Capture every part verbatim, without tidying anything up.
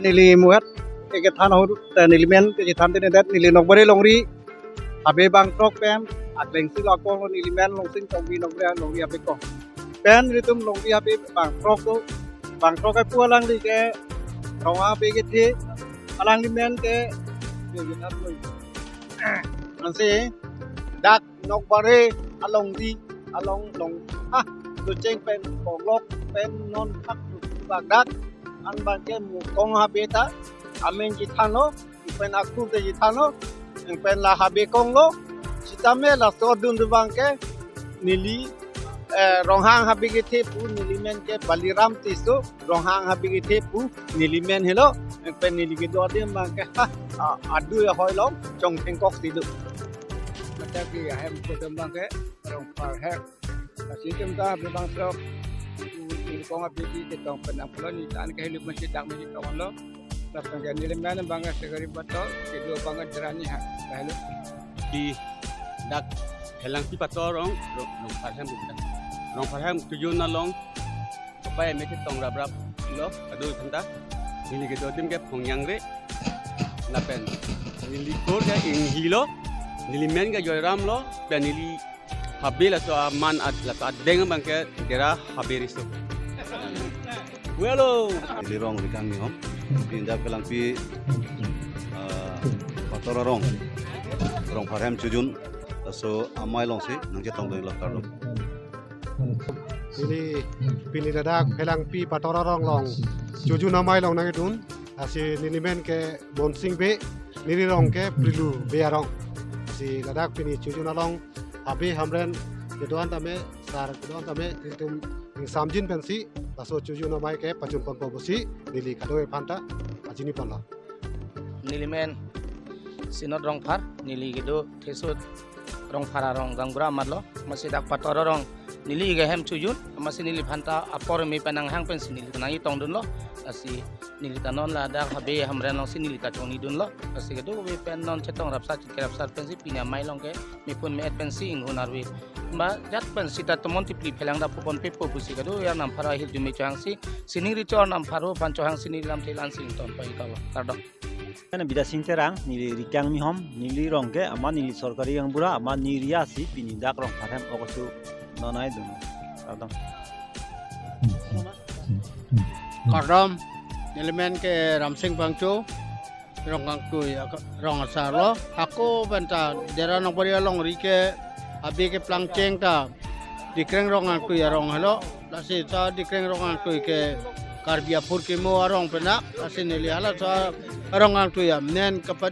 Neli muhat ke kethan ahut, eh, neli men kechethan tene det, neli Nokbare longri, habe bangthrok pen, akleng si lo akong lo neli men Longsing Tokbi Nokbare longri habe kong. Pen nelitum longri habe bangthrok do, bangthrok ke pu alangli ke, Ronghang habe kethe, alangli men ke, yo, yo, nat lo. Ansi, dak Nokbare alongri, along long, ha, Docheng pen, Konglok pen non thak bak dak, an bangke Mukong habe ta, amen chethanlo, pen akur te chethanlo, pen la habe konglo, sitame laso dun du bangke, neli, eh, Ronghang habe kethe pu neli men ke Baliram Tisso, Ronghang habe kethe pu neli men helo, pen neli kedo adim bangke, ha, a, adu ya hoi long, chong thengkok si do. Mata ki ahem kedam bangke, Rongphar hem. Lasi tum ta habe bangthrok, Nokong habe ketong pen nang pulo neli ta-an ke hilup masi dak masi tonglo. Lapen ke neli men bangke Segari Pator, kedo bangke Jerani ha, lalu. Di dak Phelangpi Pator arong, Rong, Rongphar hem bukan. Rongphar hem Chojun along, apa ya, mesi tong rap rap lo, adu thanta. Neli kedo adim ke Phongyangre, lapen neli kur ke Inghi lo, neli men ke Joyram lo, pen neli habe laso aman at, laso adeng bangke Dera Habe Riso. Welo. Neli rong Rikang Mihom, pini dak Phelangpi, ah, Pator arong, Rongphar hem Chojun, laso amei alongsi nangchetong dun lo kardom. Neli pini ladak Phelangpi Pator arong along, Chojun amei along nangkedun, lasi neli men ke Monsing Bey, neli rong ke Prilu Bey arong. Lasi ladak pini Chojun along, habe hamren kedo-an tame, sar kedo-an tame, nelitum ning samjin pensi, laso Chojun amei ke pachun ponpo pusi, neli kadokave aphanta pachini ponlo. Neli men Sinot Rongphar, neli kedo Thesut Rongphar arong gaonbura amat lo, masi dak Pator arong, neli ke hem Chojun, masi neli aphanta apor me pen nanghang pensi neli nangchetong dunlo, lasi neli ta non ladak habe hamren alongsi neli kachongni dunlo, lasi kadokave pen non chetong rapsar, chingki rapsar pensi pini amei along ke, mepun me-et pensi inghun arve. Ba jat pen sita tomon tipli phelang da pupon pepo pusi kado ya Arnam pharo ahirjume chohangsi, sining ri chor Arnam pharo aphan chohangsi neli lamthe lansing ton pai kalo. Kardom. Neli Bidya Sing Terang, neli Rikang Mihom, neli rong ke, amat neli sorkari gaonbura, amat neli ri-a si pini dak Rongphar hem okosu nonai dun. Kardom. Kardom, neli men ke Ramsing Bangcho, Rongkangtui, ak-, rong asar lo, hako pen ta Dera Nokbare alongri ke, habe keplangcheng ta, Dikreng Rongkangtui arong helo, lasi ta Dikreng Rongkangtui ke Karbi aphurkimo arong pen dak, lasi neli halaso Rongkangtui amen kapat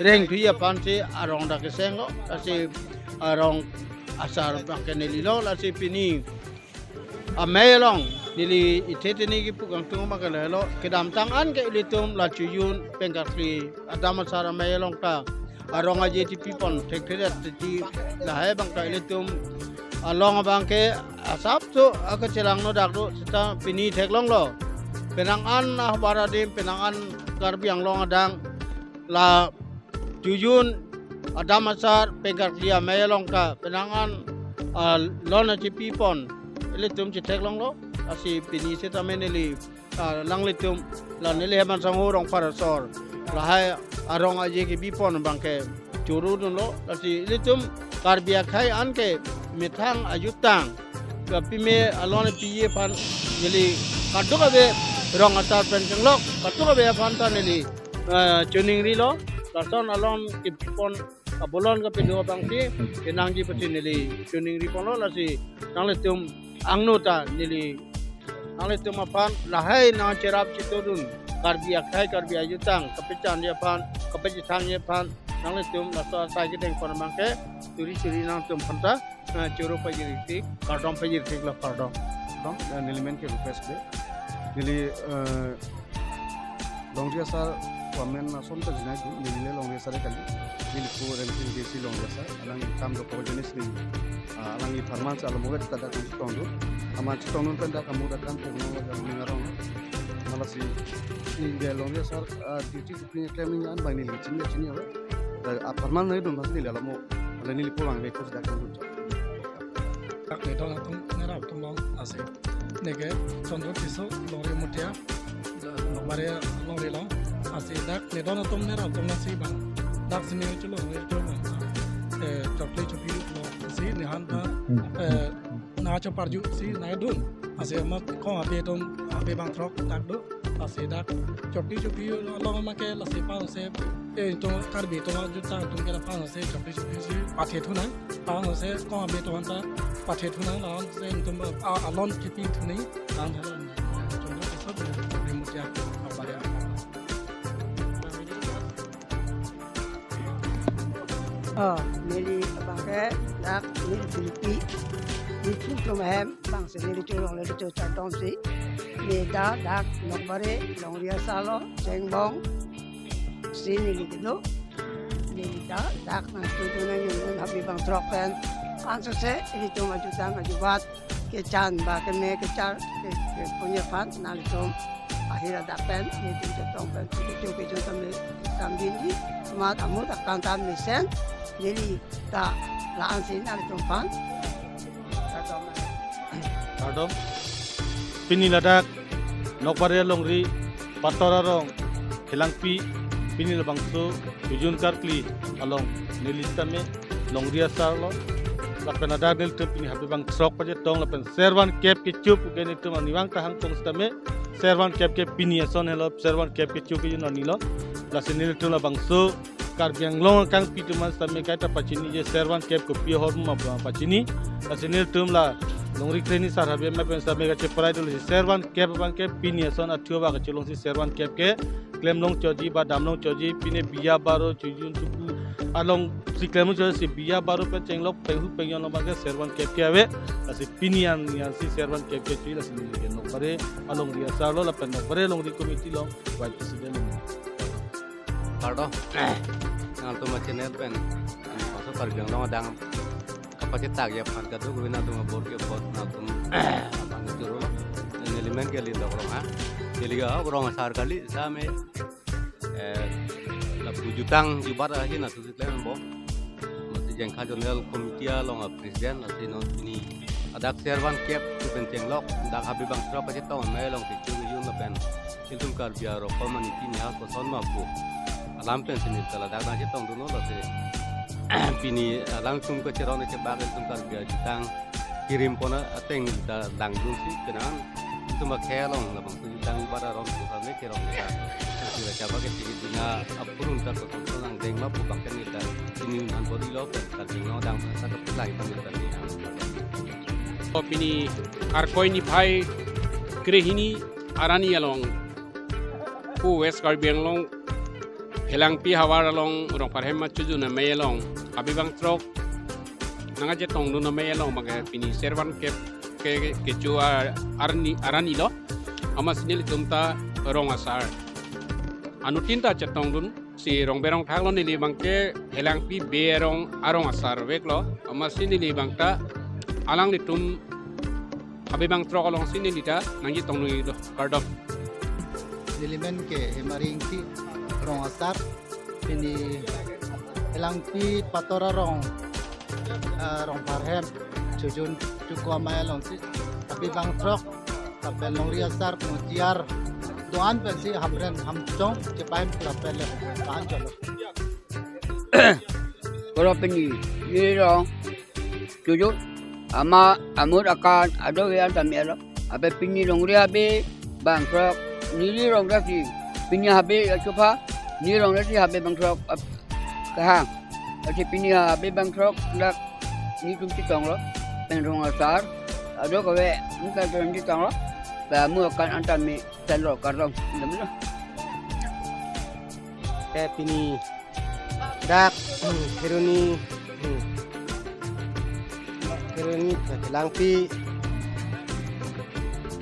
rengthui aphansi arong dak keseng lo, lasi arong asar bangke neli lo, lasi pini amei along, neli ithe tini kipu kangtung ma ke lahelo, kedamtang an ke ilitum la Chojun Pengkarkli adam asar amei along ta arong aje chepipon thekthedet titi lahai abang ta ilitum along abangke asapso aka chelang no dak do, sita pini theklonglo. Penang an ahbar adim, penang an Karbi Anglong adang, la Chojun adam asar Pengkarkli amei along ta penang an, ah, lon achepipon ilitum chetheklonglo, lasi pini sitame neli, ah, nanglitum, la neli Heman Sangho Rongphar asor, lahai arong aje kebipon bangke choro dunlo, lasi ilitum Karbi akhei an ke methang ajutang, kapime alon piji aphan neli kadokave rong asar pen chenglok, kadokave aphan ta neli, eh, choningrilo, lason alon kebipon abolon kapido abangsi kenangji pusi neli choningri ponlo, lasi nanglitum angno ta neli nanglitum aphan lahai nangcherap chitodun Karbi akhei Karbi ajutang kapechanji aphan, kapachethangji aphan, nanglitum laso asai kedeng pon abangke churi churi nangtum aphanta, eh, choro pajiriktik, kardom pajiriktik lo kardom. Kardom, eh, neli men ke Rupesh Bey. Neli, eh, longri asar amen ason ta jinai dun, neli le longri asar kali. Neli pu Remching Bey si longri asar, alangli kam dokok jenis ni, ah, alangli pharman si alam oget ta dak kangtong dun. Aman chetong dun pen dak kamu dak kan pung nong dak ning arong. Malasi neli le longri asar, ah, duty Pini klem ning an bang neli chini chini ave. Da apharman nai dun mas neli alamo. Ala neli pulang be kus dak dun. Dak ne dong atum ne rap atum long ase. Neke Chandra Tisso longri Mutia. Da no Bare alongri lo, lasi dak ne don atum ne ram atum nasi bang, dak sini chulo ne chulo bang, eh, chokli chokli lo, lasi ne han ba, eh, na cho parju si na dun, lasi ma kong abe atum, abe bangthrok dak do, lasi dak chokli chokli along ma ke lasi pa se, eh, atum Karbi atum jutang atum ke la pa se chokli chokli si pathe thu nang, pa se kong abe atum ta pathe thu nang, la se atum, ah, alon kipi thu ni, tang tha. Oh, neli abang ke dak neli Philippine, neli chum ahem bang si neli chulong neli chu chatong si. Neli ta dak Nokbare longri asar lo, Chengbong si neli kedo. Neli ta dak nangchudun nangjun dun Habe bangthrok pen. Anso se neli chum ajutang ajubat kechan ba keme kechar ke, ke punye aphan nanglitum ahir adak pen nelitum chetong pen kecho kecho tame samjinji, amat amut akan ta mesen neli ta la-an si nanglitum aphan. Kardom. Pini ladak Nokbare longri Pator arong Phelangpi, pini labangso Chojun Karkli along neli sitame longri asar lo. Lapen ladak nelitum pini Habe bangthrok pachetong lapen servan kep kecho pu ke nelitum arnivang ta hangtong sitame servan kep ke pini ason helo, servan kep kecho kejun arni lo. Lasi nelitum labangso Karbi Anglong akangpi atum an sitame kaita pachini je servan kep kopi ahormu ma pachini. Lasi nelitum la longri kreni sar Habe ma pen sitame kacheprai dolo si servan kep abang ke pini ason athu abang kachelong si servan kep ke klemlong choji ba damlong choji, pine biya baro chojun tuku along si klemlong choji si biya baro pen chenglok penghu pengyon lo abang ke servan kep ke ave. Lasi pini an, an si servan kep ke chui lasi neli ke Nokbare alongri asar lo lapen Nokbare longri committee along vice president lo. Kardom. Nangtum a channel pen, maso Karbi Anglong adang kapachetak ya aphan kadokave nangtum abor ke apot nangtum abang churo lo. Neli men ke Lindok Ronghang. Neli ke Ronghang asar kali sitame, eh, lapu jutang jubat ahin atum si klem bom. Masi Jengkha Zonal Committee along a president, lasi non pini adak servan kep pu pen chenglok dak Habe bangthrok kachetong amei along kecho kejun lapen ilitum Karbi arokom aniti niha koson ma pu alam pen si neli ta ladak nangchetong dunlo, lasi pini alangtum kacherong chebak ilitum Karbi ajutang kirim pon ateng ta langdun si kenang ilitum akhei along labang jutang jubat aron pu kami cherong ta. Sira chaba ke tinggi tina apurun ta koson nangdeng ma pu abang ke neli ta pini nang bodi lo pen ta tingno dang ta keplai pen ta tingno. O pini Arkoi niphai krehini arni along pu West Karbi Anglong Phelangpi havar along Rongpharhem ma chojun amei along Habe bangthrok nangkachetongdun amei along abang ke pini servan kep ke kecho a-, arni, arni lo. Amatsi nelitum ta rong asar anuttin ta chetongdun si rong berong thak lo, neli abang ke Phelangpi be arong arong asar vek lo. Amatsi neli abang ta alanglitum Habe bangthrok along si neli ta nangchetongdun lo. Kardom. Neli men ke Hemari Ingti, rong asar, pini Phelangpi Pator arong, ah, Rongpharhem chojun tuku amei along si Habe bangthrok lapen longri asar pengutiar doan pen si hamren hamchong chepahem lapen le pahan cholo. Koro pini, neli rong chojun ama amut akan ado ke an tame lo. Ape pini longri Habe bangthrok, neli rong dak si pini Habe achupha, neli rong dak si Habe bangthrok ap-, kahang. Lasi pini Habe bangthrok dak nelitum chetong lo, pen rong asar ado kave, nelitum chetong lo, pen amu akan an tame selo. Kardom, dam lo. Ke pini dak, hmm, Kheroni, hmm, Kheroni, Langpi,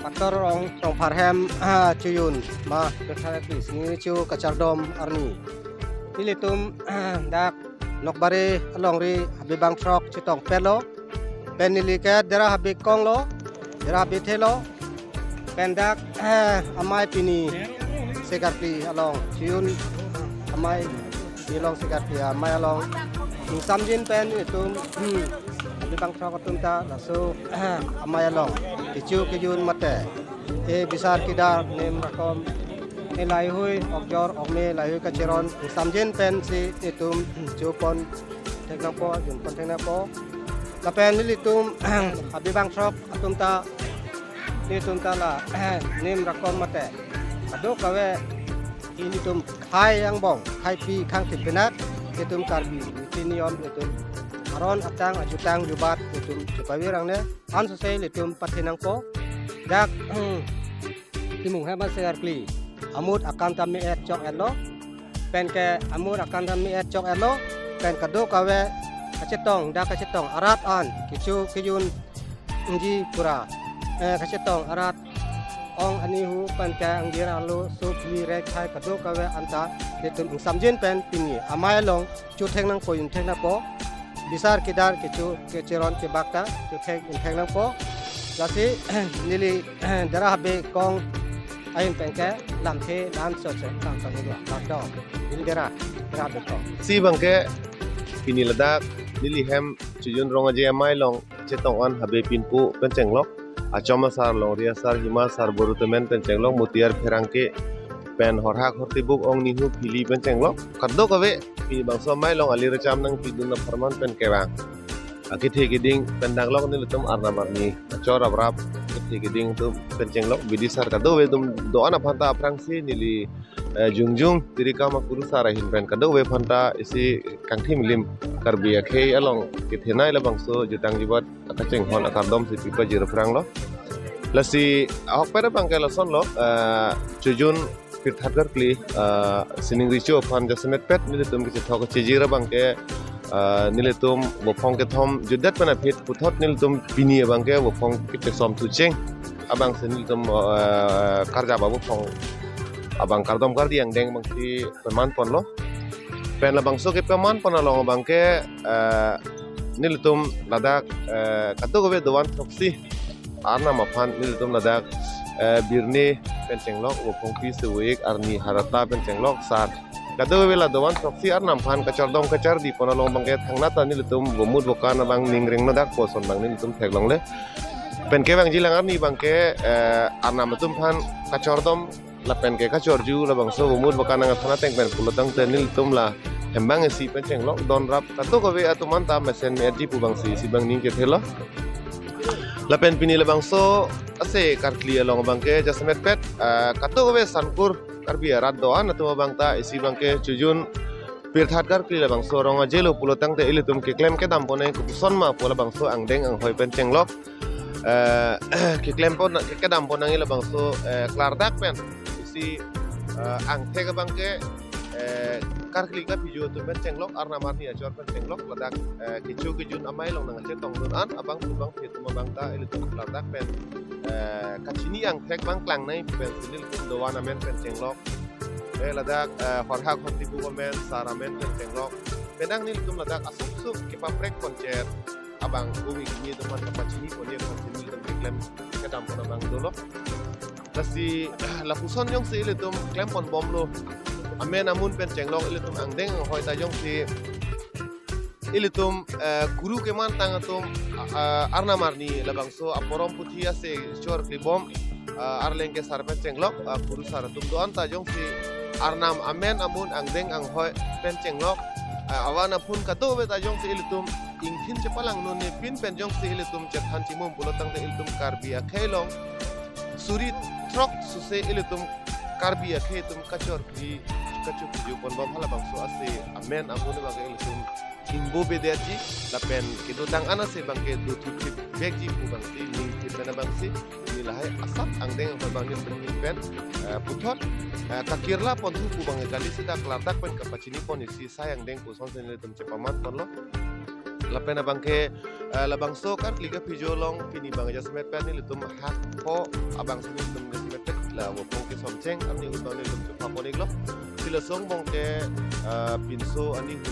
Pator arong, Rongpharhem, ah, chojun ma, Dr. Pi, sini chu kachardom arni. Ilitum, ah, dak Nokbare alongri Habe bangthrok chetong pelo. Pen neli ke Dera Habe kong lo, Dera Habe the lo. Pen dak, eh, amei pini Sekarpi along, chojun amei pini along Sekarpi amei along. Ning samjin pen itum, hmm, Habe bangthrok atum ta laso, eh, amei along kecho kejun mate, eh, bisar kidar nem rakom Ne laheihui okjor okme laheihui kacheron ingsamjin pensi netum chopon theknangpo, junpon theknangpo. Lapen nelitum Habe Bangthrok atum ta, netum ta la nim rakom mate kadokave ilitum khei angbong kheipi khangthip penat, netum Karbi niti niyom netum aron atang ajutang jubat netum chepavir angne, ansose netum pathenangpo. Dak Timung hem ase arkli amut akam ta me-et chok-etlo. Penke amut akam ta me-et chok-etlo. Pen kadokave kachetong, dak kachetong arat an kecho kejun ingji pura, eh, kachetong arat ong anihu penke angjir arlo, sopli rek hai kadokave anta netum ingsamjin pen pini amei along chotheknangpo, juntheknangpo. Bisar kedar kecho kecheron kebak ta chothek juntheknangpo. Lasi neli Dera Habe Kong ahin penke lamthe lam sose lam tanglo lam do. Neli Dera, Dera Habe Kong. Si abangke pini ladak neli hem Chojun Rong Aje amei along chetong an Habe Pinpo pen chenglok, Achom Asar, Longri Asar, Hima Asar, Borutemen pen chenglok, Mutiar Pherangke pen Horhak Hortibuk, Ong Nihu Phili pen chenglok, kadokave pini bangso amei along ali recham nangpidun apharman pen kevang akethe keding pen danglok nelitum arnam arni, achor abrap, akethe keding atum pen chenglok, bidisar kadokave atum do-an aphan ta aphrangsi neli eh, jongjung tirikam akurusar ahin pen kadokave aphan ta isi kangthim lim Karbi akhei along kethenei labangso jutang jubat akachinghon akardom si pipajir aphranglo. Lasi ahokpet abangke lasonlo, eh, Chojun Pirthat Karkli, eh, sining recho aphan jasemetpet nelitum kachethok kachejir abangke, eh, nelitum bophong kethom jutdet pen aphi puthot nelitum pini abangke bophong kechesomthu cheng abangsi nelitum, eh, karjap abophong abang kardom kardi angdeng abangsi pamanponlo. Pen labangso kepamanpon along abangke, eh, nelitum ladak, eh, kadokave do-an throksi arnam aphan nelitum ladak, eh, birni pen chenglok, bophongpi, sevoik, arni, harata pen chenglok, sar, kadokave la do-an throksi arnam aphan kachardom kachardipon along abangke thangnat ta nelitum bomut bokan abang ning rengno dak puson abang nelitum theklongle. Pen kevangji lang arni abangke, eh, arnam atum aphan kachardom lapen ke kachorju labangso bomut bokan nangkethan ateng pen pulotangte nelitum la hembang isi pen chenglok, donrap kadokave atum anta mesen me-etji pu abangsi isi abang ning kethelo. Lapen pini labangso ase Karkli along abangke jasemetpet, eh, kadokave sankur Karbi arat do-an atum abang ta isi abangke Chojun Pirthat Karkli labangso Rong Aje lo pulotangte ilitum keklem kedam ponnang kopuson ma pu labangso angdeng anghoi pen chenglok, eh, keklem pon keklem kedam ponnang labangso, eh, klardak pen isi, eh, angthek abangke, eh, Karkli kaphijo atum pen chenglok, arnam arni achor pen chenglok, ladak, eh, kecho kejun amei along nangchetongdun an abang pu abang phi atum abang ta ilitum klardak pen, eh, kachini angthek abang klangnei pen si nelitum do-an amen pen chenglok. Eh, ladak, eh, Horhak Hortibuk amen, sar amen pen chenglok. Penang nelitum ladak asuk suk kepaprek ponchot abang bumi kini atum aphan kapachini ponji aphan si nelitum keklem kedam pon abang dolo. Lasi lapuson jongsi ilitum klem ponbomlo, amen amun pen chenglok, ilitum angdeng anghoi ta jongsi ilitum, eh, kuru kemantang atum, eh, arnam arni labangso aporom puthi ase chor klibom, eh, arleng kesar pen chenglok, eh, kurusar atum do-an ta jongsi arnam amen amun angdeng anghoi pen chenglok, eh, avan aphun kadokave ta jongsi ilitum ingthin chepalangnon ne pin pen jongsi ilitum chethan chimum pulotangte ilitum Karbi akhei along suri throk suse ilitum Karbi akhei atum kachorkli kachokji ponbom halabangso ase amen amun abangke ilitum ingbo bedetji lapen kedodang an ase abangke dothu thip vekji pu abangsi ning thip pen abangsi neli lahai asap angdeng anghoi abang nelitum pen, eh, puthot, eh, kakirla ponthu pu abangke kali seta klardak pen kapachini pon isi sai angdeng puson si nelitum chepamanponlo. Lapen abangke, eh, labangso Karkli kaphijo along pini abang jasemetpet nelitum hako abangsi nelitum jasemetpet la bophong kesom cheng arni utang nelitum chepapon iklo. Si lason abangke, eh, pinso anihu